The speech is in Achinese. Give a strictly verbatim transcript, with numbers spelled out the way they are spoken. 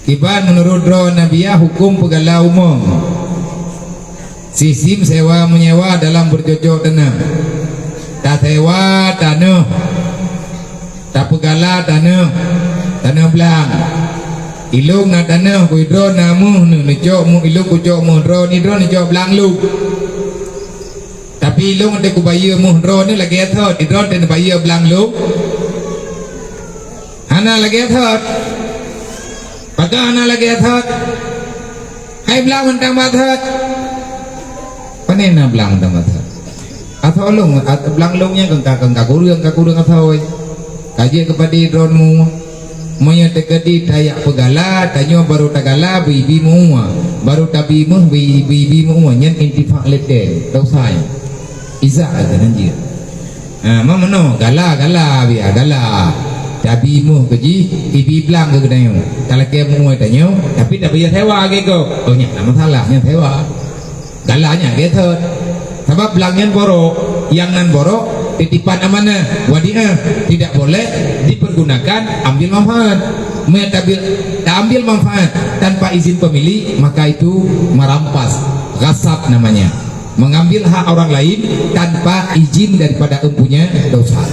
Kiban meunurot droe Nabiah huköm peugala umong. Sistem sewa menyewa dalam bercocok tanam. Tasewa tanoh, tapeugala tanoh, tanoh blang. Ilong na tanoh, keu droe na meuh, neucok meuh, ilong kucok meuh droe, ni droe neucok blang lom. Tapi ilong teuh kubayeue meuh droe ni lagée thot, droe teuh neubayeue blang lom. Hana lagée thot. Pakon hana lagée thot? Hai blang mantong mat thot. Pane na blang mantong mat thot? Atau lông, at-, blang lông nyan keu ka, keu ka kureueng, ka kureueng atau. Ka jeuet keu padé droe nu. Meunyoe teukeudi tajak peugala, tanyoe barô tagala beu ibi meu'ue. Barô tabi meuh beu ibi meu'ue. Nyan intifak leten. Tau sai. Izak aja nan jeuet. Ha, ma meunoe, gala, gala, biya, gala. Tabi meuh keu jih, ibi blang keu geutanyoe. Talakée meu'ue tanyoe, tapi tabayeue sewa lagée gob. Oh, nyan na masalah, nyan sewa. Gala nyan lagée thot. Sabab blang nyan borok, nyang nan borok, titipan amanah, wadiah, tidak boleh dipergunakan ambil manfaat. Meunyo taambil, taambil manfaat tanpa izin pemilik, maka itu merampas, ghasab namanya. Mengambil hak orang lain tanpa izin daripada empunya dosa.